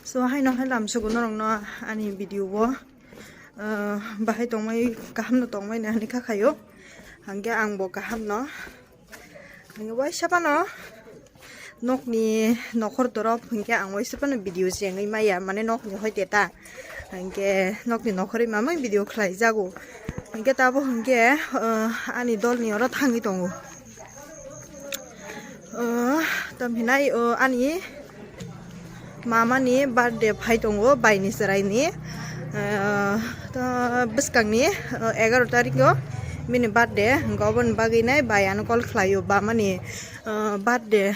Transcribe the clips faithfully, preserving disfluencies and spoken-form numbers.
So, haino hai lamsogo norokno ani video o, ah, bahai tongmai, kaham no tongmai na hinwi kha khayo. Hingke ang bo kaham no. Hingke waisa phano nokni nokhor torop hingke ang waisa phano video chengwi maya, mane nokni hoite ta. Hingke nokni nokhorwi mamai video khlai jago. Hingke tabo hingke, ah, ani dolni oro thangwi tongo. Ah, tam hinai, ah, ani mamani birthday phai tongo, baini chwraini, ah, to bwskangni, ah, egaroh tarikh o bini birthday, hwnkhe oboni bagwi nai bai ano call khlaio, bamani, ah, birthday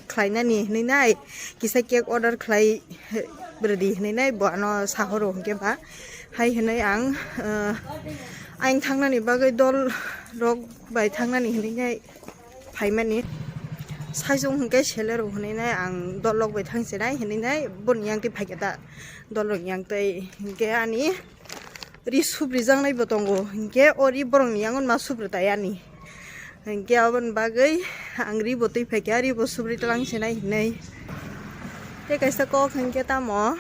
khlainani hinwi nai kisa cake order khlai rwdi hinwi nai bo ano sahoro, hwnkhe ba hai hinwi ang, ah, ayang thangnani bagwi dol rok bai thangnani hinwi nai phaimani. Saisung hwnkhe seler rok hinwi nai ang dol rok bai thang chenai hinwi nai boni yang twi phaikha da dol rok yang twi hwnkhe ani ri subri jaknai bo tongo hwnkhe o ri borok ni yango ma subri tai ani hwnkhe aboni bagwi ang ri bo twi phaikha ri bo subri tlang chenai hinwi tei kaisa kok hwnkhe tamo.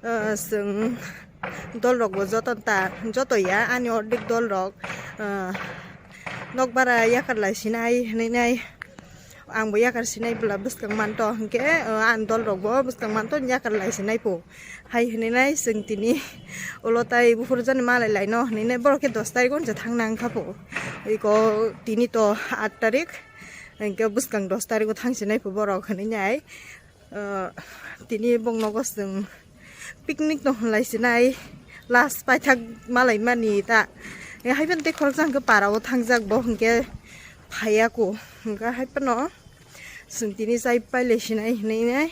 Ah, chwng dol rok bo joto ta, joto ya, ani ordek dol rok, ah, nok bara yakar lai sinai hinwi nai, ang bo yakar sinai bwla bwskang manto, hwnkhe, ah, ani dol rok bo bwskang manto, yakar lai sinai po. Hai hinwi nai chwng tini ulo tai buphuru jani malai lai no hinwi nai, borok khe dos tarik o thang nang kha po, iko tini to aat tarik, hwnkhe bwskang dos tarik o thang sinai po borok hinwi nai. Ah, tini bong nogo chwng picnic no hwnlai sinai last paithak malai mani ta. Haiphano tei khoroksa hwnkhe para o thangjak bo hwnkhe phaiya ko hwnkhe haiphano chwng tini chai pailai sinai hinwi nai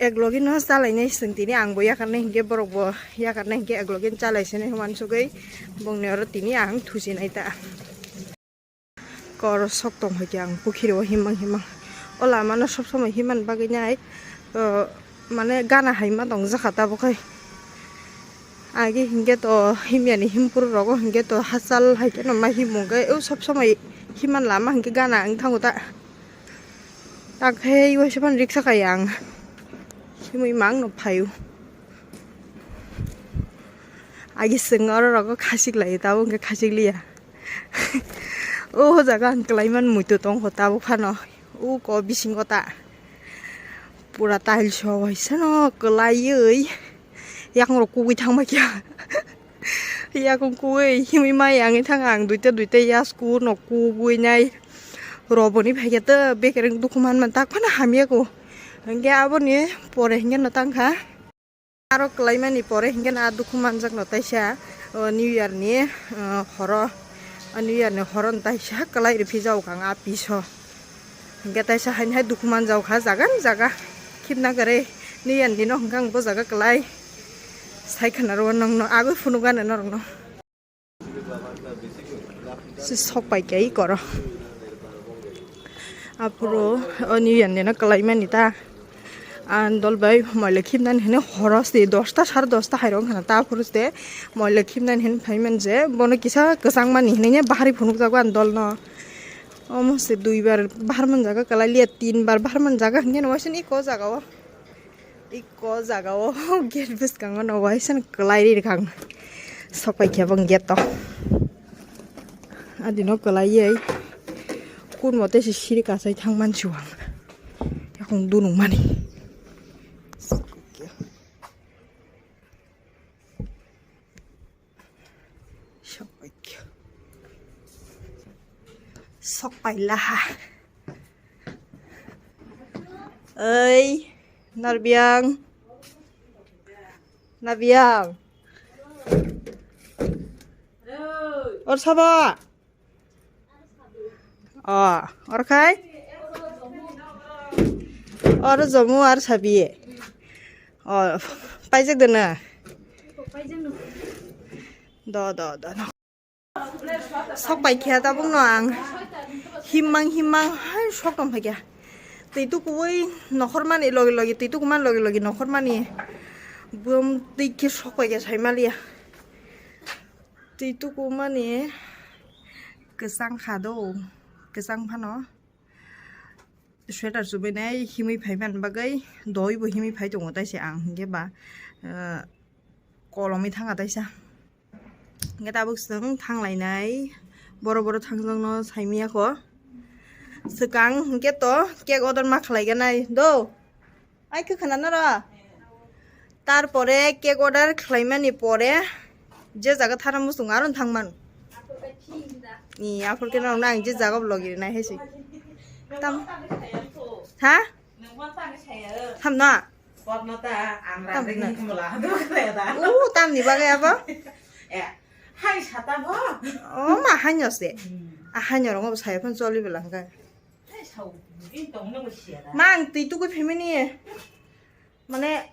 ek logi no chalai nai chwng tini ang bo yakarnai hwnkhe borok bo yakarnai hwnkhe ek logi no chalai sinai hwnwi uansugwi bongni oro tini ang thusinai ta. Kor sok tong hai khe ang pukhiri o himang himang. O lama no sob somoi himani bagwi nai, o, mane gana hai ma tong jakha tabuk hai. Agi hinkhe to himya ni himpuru rogo hinkhe to hachal hai kheno ma himo hwnkhe o sob somoi himan lama hinkhe gana wng thango ta. Takhe waisa phano riksa khai ang himwi mang no phaio. Agi chwng oro rogo khachik lai tabuk hinkhe khachik liya. O jaga ang kwlaiman muitu tongkho tabuk phano. O ko bisingo ta pura tiles o waisano kwlaiwi yakung rok kubui thangma kya. Yakung kubui himwi mai ang thang ang duita duita yasku no kubui nai roboni phaikhe to bekereng dukhu manman tak phano hamya ko. Hingke aboni pore hingke no tangkha. Aro kwlaimani pore hingke na dukhu manjakno taisa, o, New Year ni, o, horo, o, New Year ni horo no taisa kwlai rw phijao kang a piso. Hingke taisa haini hai dukhu manjao kha jaga ni jaga khibna kwrwi New Year ni no hingke ang bo jaga kwlai sai khna rw nongno agwi phunukgana norokno. Si sok pai khe i koro. Aphuru o New Year ni no kwlai mani ta. Ang dol bai moila khibnani hwnwi horo se dosta, sare dosta hai rok wngkha na ta. Aphuru se moila khibnani hwnwi phai man je bono kisa kwchang mani hwnwi bahari phunuk jago ang dol no. Omo se dui bar bahar man jaga kwlai liya, tin bar bahar man jaga hwnkhe no waisa ni eko jaga o. Iko jaga o gate bwskango no waisa kwlai ri rwkha ang. Sok pai khe bo gate o. Adino kwlaiwi kun mote se siri kasai thang mansi o ang. Yakung dunung mani. Sok pai khe. Sok pai laha. Oi, Narbiang. Narbiang. Or sabo. O, or khai? Or jomu ar sabi. O, paijak de na. Do, do, do, do. Sok pai khe tabuk no ang himmang himmang hai sok tong phaikha. Twi tukuwi nokhormani logi logi, twi tukuman logi logi nokhormani bum twi khe sok pai khe sai maliya. Twi tukumani kwchang kha do, kwchang phano. Sweater chubainai himwi phaiman bagwi doi bo himwi phai tongo taisa ang hinkhe ba, eh, kolomwi thanga taisa. Hinkhe tabuk chwng thanglainai, boro boro thangjakno saimiyakho. Swkang hinkhe to cake order ma khlaiganai do. Ai khe khna noro. Tarpore cake order khlaimani pore je jaga thana muchung aro thangman. Ni aphor khe nang je jaga vlog rinai hai se. Tam. Ha? Tam na. Tam na. U, tamni bagwi abo? Hai sata bo. O ma hanyo se. A hanyo rongo saya phone choli belangka. Mang twi tukui phaimani. Mane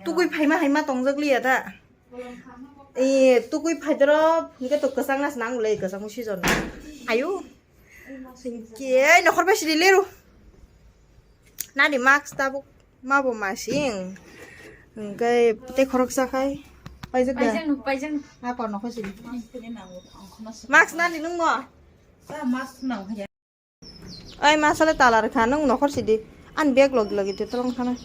tukui phaima haima tongjak liya ta. E tukui phaidoro hingke to kwchang nas nang le kwchang season. Ayu. Hingke ai nokhor bai siri leru. Nani mask tabuk mabo masing. Hingke tei khoroksa khai. Paijak da. Paijak no, paijak no. Na kor nokhor siri. Mask nani nung mo? Ai masale tala rwkha nung nokhor sidi. Ani bag logi logi te tolong thana.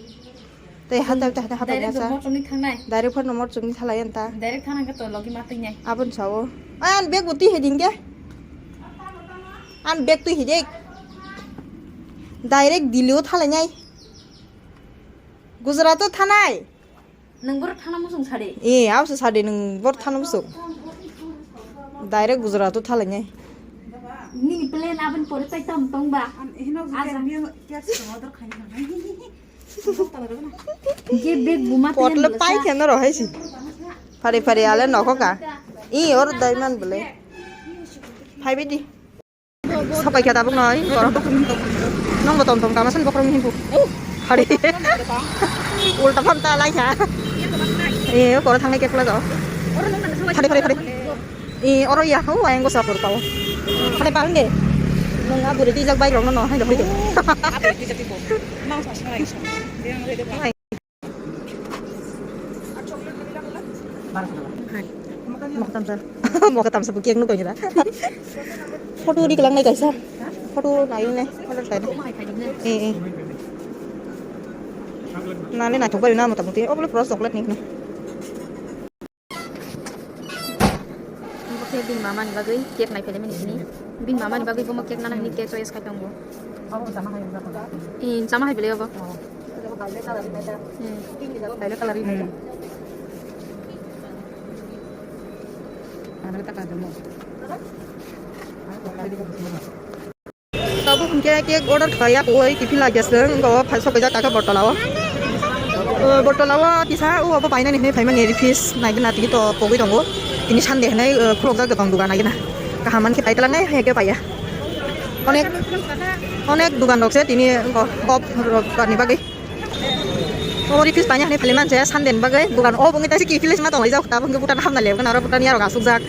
Tei hatai te hatai hatai Direct nasa. Mor chungni thangnai. Direct phano mor chungni thalai anta. Direct thana khe to logi ma twi nai. Abon sawo. Ai ani bag bo twi hiding ke. Ani bag twi hidek. Direct Delhi o thalai nai. Gujarat o thanai. Nung borok thana muchung sadi. Eh, abo se sadi nung borok thana muchung. Direct Gujarat o thalai nai. Nini plan aboni pore tai tam tong ba. Aja. Ge bag buma Potle pai kheno rohai si. Phari phari ale nokho ka. I or daiman bole. Phai bidi. Sapai khe tabuk noi, borok bokhorok himpo. Nongbo tom tom kama san bokhorok himpo. Hari. Ulta phan ta lai kha. Eh, koro thangnai kek pula jao. Hari, hari, hari. Eh, oro ya, ho, ayang go sapur tao. Hari pang de. Nong abu re tijak bai rong no, hai do, hai do. Hai. Mokatamsa. Mokatamsa bo cake nukoi nila. Photo ri kelang nai kaisa. Photo nai nai. Photo nai. Eh, eh. Nani naithok bai na mota moti. Obole pura chocolate ni. Omo khe bini mama ni bagwi cake nai phailai mani sini. Bini mama ni bagwi bomo cake nana hini cake choice khai tongo. Obo chama hai bwlai obo. Ee, chama hai bwlai obo. Hmm. Tabuk hwnkhe cake order khlaiya, oi tiffin laiya se, wngkha o phai sok kaijak kha Bortola o. O Bortola o kisa o obo painani hinwi phaimani, refuse naigwna tini to pogwi tongo. Tini Sunday hinwi, o, khulokjak tong dugan naigwna. Kaham mankhe paitwlangnai, hai khe paiya. Onek, onek dugan rok se tini wngkha off rok ni bagwi. Obo refuse paina hinwi phailaimani se Sunday ni bagwi dugan o bo wngwi taisa kiphilwi se ma tonglaijak, tabuk hwnkhe butano hamna lebgana aro butani yarok asukjak.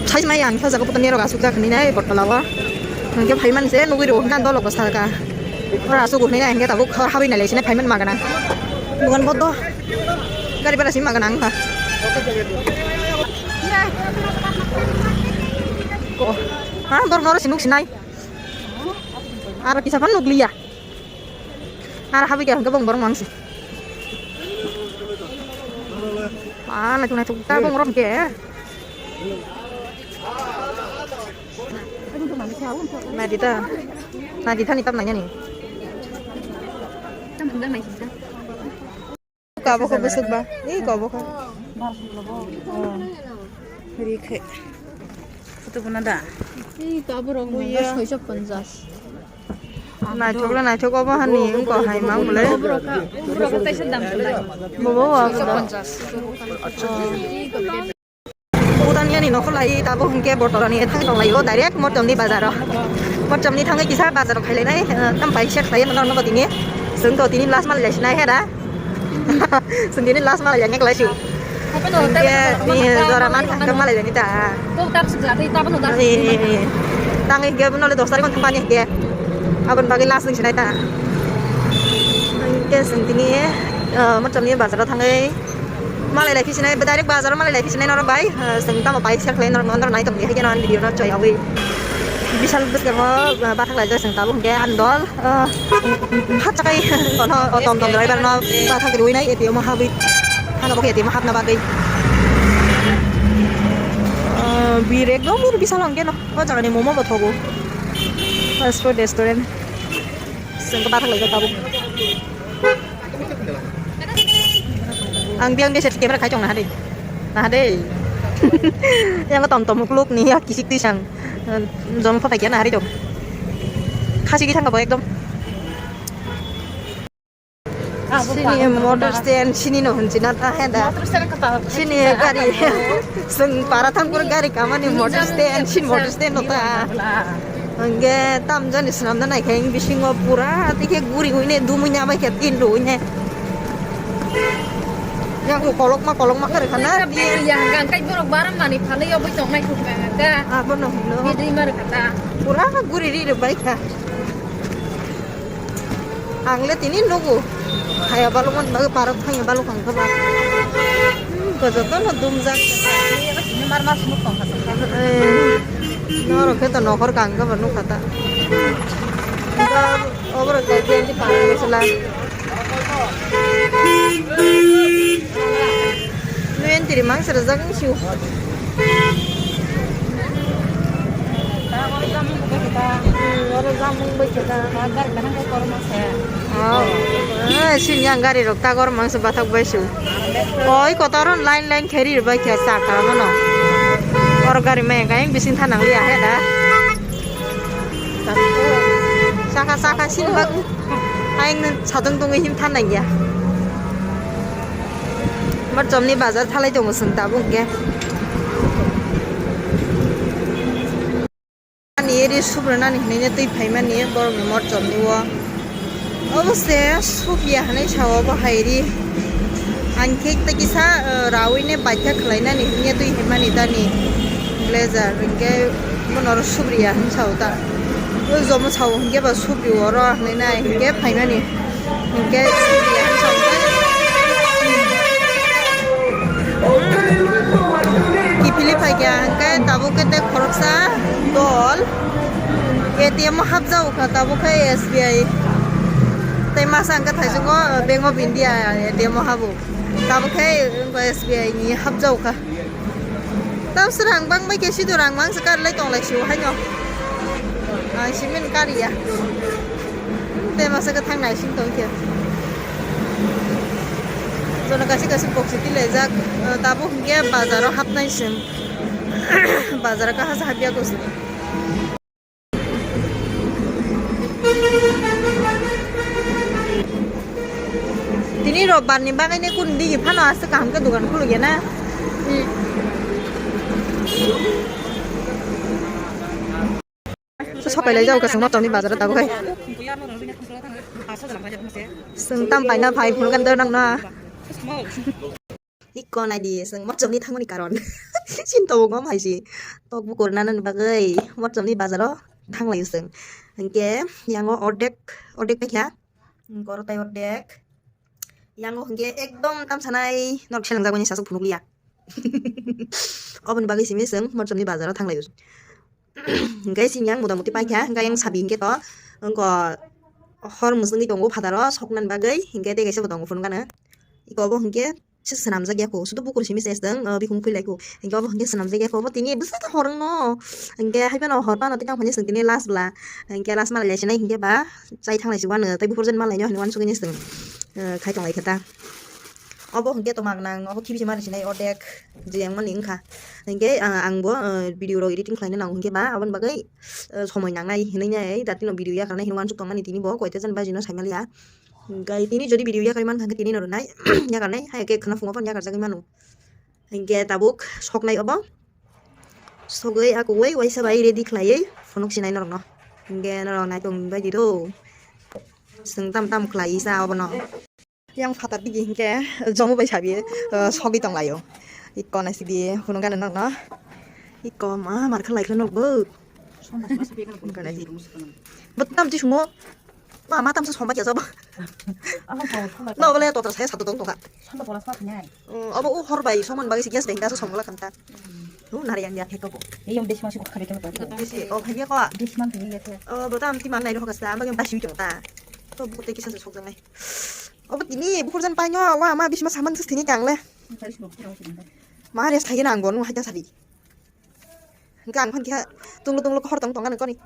Size mai ang khe o jaga butani yarok asukjak hinwi nai Bortola o. Hwnkhe phaiman se nugwi rwo hwnkhe ang dolok bwsa kha. Oro asuk hinwi nai hwnkhe tabuk hor habwi nai lai sinai phaiman magana. Dugan bodo. Gari bera simi magana wngkha. Ko. Ha, borok oro se nuk sinai. Aro kisa phan nukliya. Aro habwi khe hwnkhe bong borok mang se. Ah, naithok naithok ta bong rok hwnkhe. Naidi ta. Naidi thani tam nainani. Kabo khe bwswk ba. Ei kabo khe. Oh. Ri khe. Kotokuna da? Ei kabo rok bo ya. Soiso ponchas. Naithok le naithok obo hani wngkha hai mang bole. Obo rok kha, obo rok kha kaisa dam kwlai. Bobo wa. Soiso ponchas. Butani ani nokho lai tabuk hwnkhe Bortolani thang tong laio direct Morchomni bazaro. Morchomni thangwi kisa bazaro khailainai, eh, tam pai set khlai mano nogo tini. Chwng to tini last mal lai sinai hera. Chwng tini last mal lai yang lai su. Hingke ni jora man thang mal lai ni ta. Tang hingke nole dos tarik thang pani hingke. Abon bagwi last ni sinai ta. Hingke chwng tini, eh, Morchomni bazaro thangwi. Malai lai phi sinai, direct bazar o malai lai phi sinai norok bai, ah, chwng tamo bai share khlai norok, norok nai tongdi, haikhe norok video no choi yawi. Bisal bwskango, uh, bathak laijak chwng tabuk hwnkhe ani dol, uh, ha chakai kono, uh, tom tom driver no bathak riwi nai A T M o habwi. Hano bo khe A T M o hapna bagwi. Uh, bir ekdom bir bisal hwnkhe no. O jagani momo bo thogo. Fast food restaurant. Chwng khe bathak laijak tabuk. Ang biyang biyang se camera khai tong naha de. Naha de. Yang tom tom ukluk ni ya kisik tisang. Jom phatai kya naha de dong. Khasi ki thang bo ekdom. Sini motor stand sini no hunchi na ta he da. Motor stand kata. Sini gari. Seng para thang kur gari kamani motor stand sini motor stand no ta. Hwnkhe tamjani swnamna naikhe, bisingo pura tei khe guri guine dumui ya bai khe tin rwui ne. Yang kolokma kolokma khe rwkha na. Yang hwnkhe borok baram mani phalwi obwi tongnai thuk ka. Abono hwno. Bidui ma rwkha ta. Pura guri ri rwbai kha. Ang le tini nugo. Haya balukmani bagwi parok thangya balukha hwnkhe ba. Hmm, gojotono dumjak. Mar mar sumuk tongkha tongkha. Eh, norok khe to nokhor kang khe ba nukha ta. Oborok khe twenty parok sela. Nuyantiri mangsa rwjak wngsiu. Hmm, oro jamung bai khe ta. Ah, sini ang gari rok tagor mangsa bathak bai su. Oi, kotor line line kheri rwbai khe chakha bono. Oro gari maya khe bising thanang liya he da. Saka saka sini bak. Ayang nang sadung tungwi him thanang ya. Morchomni bazar thalai tongo chwng tabuk hwnkhe. Ani ri subranani hinwi twi phaimani borokni morchomni o. Obo se supya hinwi sao bo hai ri. Ang khe tei kisa, eh, raui ne baikha khlainani hinya twi himani tani blazer hinkhe bono oro subriya hinwi sao ta. O jomo sao hinkhe ba supri oro hinwi nai hinkhe phaimani hinkhe subriya hinwi sao ta. Kiphilwi phaikha hinkhe tabuk khe tei khoroksa dol A T M o hapjago kha tabuk khe S B I tei masa hinkhe thaisungo Bank of India A T M o habo. Tabuk khe wngkha S B I ni hapjago kha. Tamo se rang bang bai khe sido rang mang se kar lai tong lai sio haino. Ang simin kar ya. Tei masa khe thang nai sing tong khe. Jono kaisa kaisa box ti lai jak. Tabuk hinkhe bazar o hapnai sing. Bazar o kaha se hapya ko sing. Tini robbar ni bagwi ni kun digi phano aswk kaham khe dogan khulugya na. Sopai lai jago kasing motom ni bazar o tabuk hai. Chwng tam paina phai phuru kan dor nang na. Iko naidi, chwng morchomni thangmani karon. Chini tabuk ma hai si. Tok bukur nanani bagwi morchomni bazaro thanglaio chwng. Hinkhe yango ordek, ordek paikha. Hinkhe oro tai ordek. Yango hinkhe ekdom tam sanai norok selangjak mani sasuk phunukliya. Oboni bagwi simi chwng morchomni bazaro thanglaio. Hinkhe chini yang motamuti paikha, hinkhe yang sabi hinkhe to wngkha hor mwswngwi tongo phataro soknani bagwi, hinkhe tei kaisa bo tongo phunukgano. Iko obo hinkhe se swnamjak ya kho, sudu bukur simi se chwng, ah, bikung phui lai kho. Hinkhe obo hinkhe swnamjak ya kho, obo tini bwswk ta hor wngno. Hinkhe hai phano hor phano tei tang phani chwng tini last bwla. Hinkhe last malai lai sinai hinkhe ba chai thang lai si uanw tei buphur jen malai nw hinwi uansugwi ni chwng, ah, khai tong lai khe ta. Obo hinkhe tomak nang, obo khibi se mari sinai ordek je yang mani wngkha. Hinkhe, ah, ang bo, ah, video rok editing khlaina nango hinkhe ba aboni bagwi, ah, somoi nangnai hinwi nai datino video yakarnai hinwi uansuk tongmani tini bo koita jen bajino saimaliya. Hinkhe tini jodi video yakarwi mankha hinkhe tini no rwnai yakarnai, hai khe khwna phungo phano yakarjagwi mano. Hinkhe tabuk soknai obo. Sogwi akugwi waisa bai ready khlaiwi phunuk sinai norokno. Hinkhe norok naitong bai di do. Chwng tam tam khlaiwi cha obono. Yang phatar digi hinkhe jomo bai sabi, eh, sogwi tonglaio. Iko naisidi phunukgano norokno. Iko ma mar khlai khe nukgo. Bo tam ti sungo. Ma, ma tam sa somba kya sabo. No, bole totra saya satu tong toka. Mm, abo u hor bai soman bai si gas bai hingga so somla kanta. Tu nari yang dia khe ko. Ei yang besi masih kok kare kare. Besi, oh, khaye ko. Besi man tini ya khe. Oh, bota am ti man nai ro kasta, am bagi basi wi ta. To buku te kisa se sok jangai. Oh, tini bukur jan paino, wa ma bisi ma saman sus tini kang le. Ma res khaye nang bon, hai ta sabi. Hingke ang phone khe tunglo tunglo hor tong tong ani koni.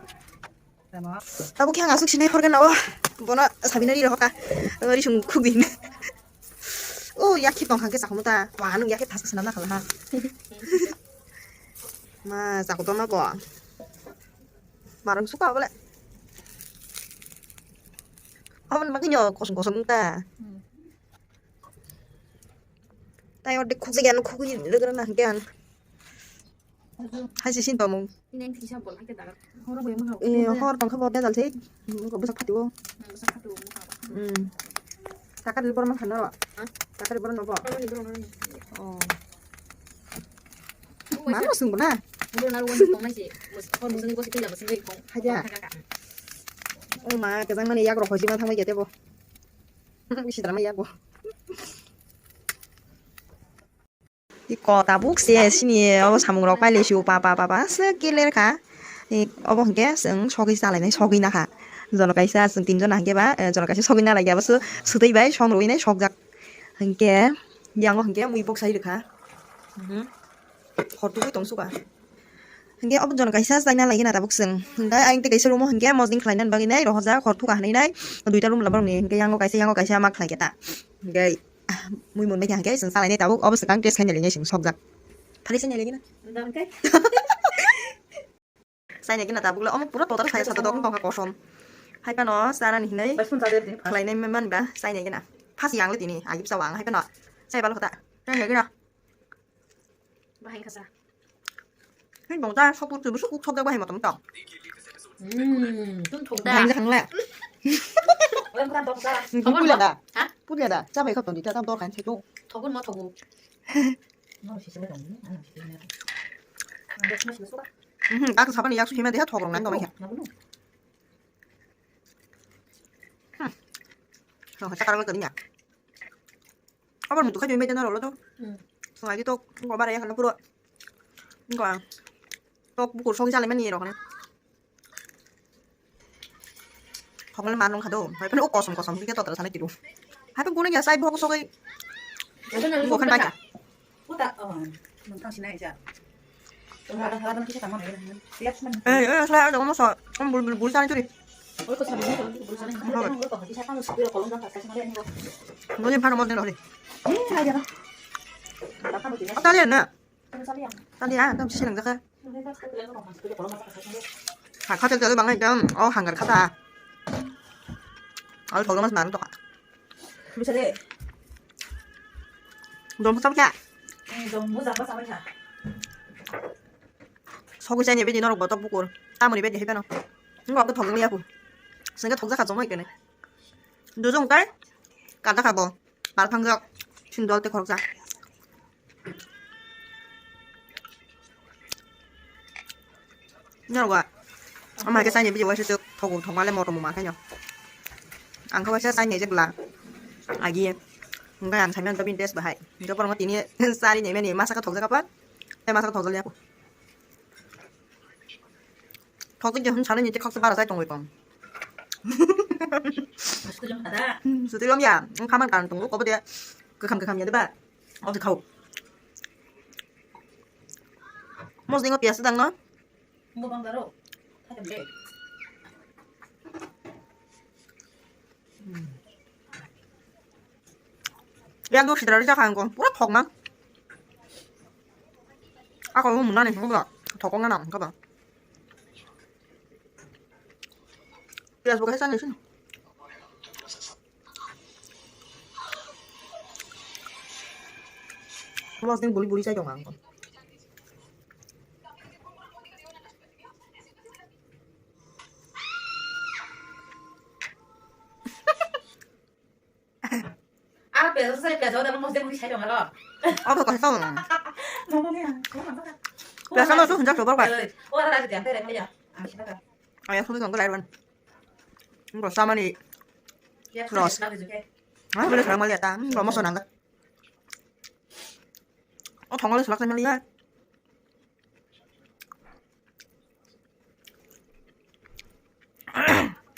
Tabuk khe ang aswk sinai horgana o. Bono sabina ri rohorka. Ri sung khugin. O yakhe tong hangke chakhumu ta. Wa nung yakhe thas khasna na khala ha. Ma chakhu tong ma bo. Marang suka bole. Abon makinyo kosong kosong ta. Tai orde khukjagya no khukjagya rwgwrwng na hwnkhe ang. Hai se sin tongmung. Neng kisa bol hai ke dagar. Horo bo emang hao. Eh, hor tongkha bo dejal se. Ko bwsak phatio. Hmm, bwsak phatio. Hmm. Takar di borok ma khanaro. Ha? Takar di borok no bo. Borok ni borok no. Oh. Mano sung bo na. Borok na ruwan tong nai se. Hor musung ni bosi kila musung ni kong. Haja. Oh ma, kajang mani yak rok hoji ma thangbai kete bo. Bisi drama yak bo. Iko tabuk se sini obo samung rok paile sio pa pa pa pa se kiler kha. Obo hwnkhe chwng sogwi chalainai sogwi nakha. Jono kaisa chwng tinjon hwnkhe ba jono kaisa sogwi nalai ya bwswk swtwi bai som rwinai sokjak. Hwnkhe yango hwnkhe mui bok sai rwkha. Hor tugwi tong suka. Hwnkhe obo jono kaisa chaina lai gana tabuk chwng. Hwnkhe ayang tei kaisa room o hwnkhe mosding khlaina bagwi nai rohorjak hor thuka hwnwi nai duita room laborok ni hwnkhe yango kaisa yango kaisa ma khlai khe ta. Hwnkhe mui mun bai khe hwnkhe chwng chalainai tabuk obo swkang test khaina linai chwng sokjak. Thani chaina lai gana. Chaina gana tabuk le omo pura total saya sata dok tongkha kosom. Hai phano chanani hinwi khlainai man ba chaina gana. Phas yang le tini agib chawa ang hai phano. Chai bal khata. Chaina gana. Bahai khasa. Hei, bong ta, sokpor tu, sokpor sokjak bahai motom tong. Hmm, tun thok da. Bang jang le. Orang kurang thok da. Puja da. Ha? Puja da. Cha bai khop tong di, ta tam dor kan se tu. Thogun mo thogu. Ano sisi le dong, ano sisi le. Ano sisi le suka. Mhm, aku sapan yak su hima de thok rong nang dong ya. Ano no. Hmm. Oh, cha karang ko ni ya. Aboni muitu khaidi mede norok lo to. Hmm. Swngai di tok, tok bara yakhana puro. Wngkha tok bukur sogwi chalaimani rok hwnwi. Thokmani ma nungkha do. Hai phano o kosom kosom hwnkhe totra sana kiru. Hai phano guna khe chai bohok sogwi. Bo khan bacha. Uta, oh, nung thang sinai ja. Eh, eh, sala ada ngomong so, om bul bul bul sana curi. Noni phano model hori. Tali na. Tali ah, tam sisi nang jaka. Ha, khatel tali bangai tam, oh, hanggar khata. Al thogo mas nang to. Bisa de. Dom sam kya? Dom mo jamba samai kha. Sogwi chani bidi norok botok bukur. Tamoni bidi hibeno. Ngo ko thogli aku. Sengke thogja kha jomoi kene. Dujung kai. Kada kha bo. Pal phangjak. Sindol te khoroksa. Norok wa. Ama ke chani bidi waisa tuk thogo thogmale motom ma khayo. Ang kha waisa chani je bla. Agi. Hingke ang saimano bini test bahai. Hingke borok tini sari ni mani masa kha thogja kha pa. Te masa kha thogja liya. Thok jeng hwn sanai ni te khoksa bara sai tongwi kong. Sutwi lom ya, wng kha man kan tongo kobo de. Kwkham kwkham ya de ba. O de khao. Mosdingo piyas dang no. Yang duk sidra rijak ang kong pura thok mang. Ako mo munani hingga thokong na nang kaba. Piyas bo kaisa nai sini. Mo sini buli buli sai dong ang kong. Aro pesa sai pesa udah mau jadi saya dong aro. Apa kau tahu? Pesa mau tuh hendak coba pak. Oh, ada ada yang pera ya. Ang sih kata. Ayah sudah tunggu lain. Enggak sama nih. Ya, Los. Sudah juga. Ah, boleh sama lihat ah. Enggak mau senang. Oh, tongol selak sama lihat.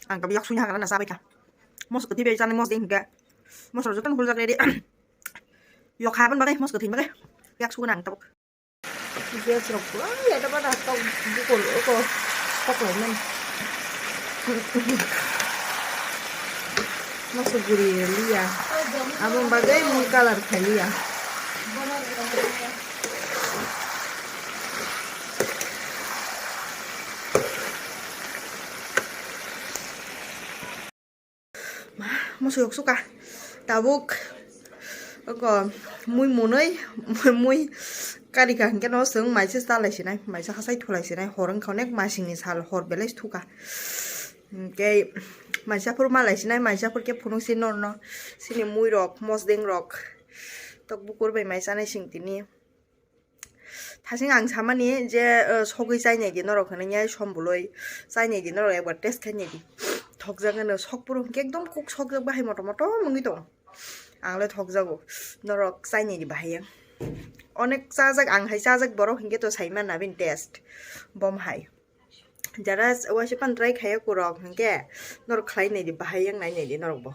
Ang tabuk yak suni hakana na sabai kha. Mos kwthwi bai chani mos ding hingke. Mos rok jotono huljak ready. Yok ha ban bagai mos kwthwi bagai. Yak suguna ang tabuk. Gas rok pura ya da bada tok bukol oko tok lai man. Mos guri liya. Abang bagai mui color khaliya. Ma, mosok suka. Tabuk. Oko, mui munui, mui kari ka hingke no seng maisa talai sinai, maisa hasai thulai sinai, hor wngkha onek masingni sal, hor belai thuka. Hingke maisa phuru malai sinai, maisa phuru ke phunuk si norno, sini mui rok, mosdeng rok, tok bukur bai maisa nai sing tini. Thasing ang samani je, eh, sogwi chainai di norok hinui ya sombului chainai di norok ekbar test khainai di. Thokjak no sok puro hingke ekdom kuk sokjak bahai motom motom wngwi tongo. Ang le thokjago norok chainai di bahai ya. Onek chajak ang hai chajak borok hingke to saimana bini test bom hai. Jara waisa pan try khaiya kurok hingke norok khlai nai di bahai yang nai nai di norok bo.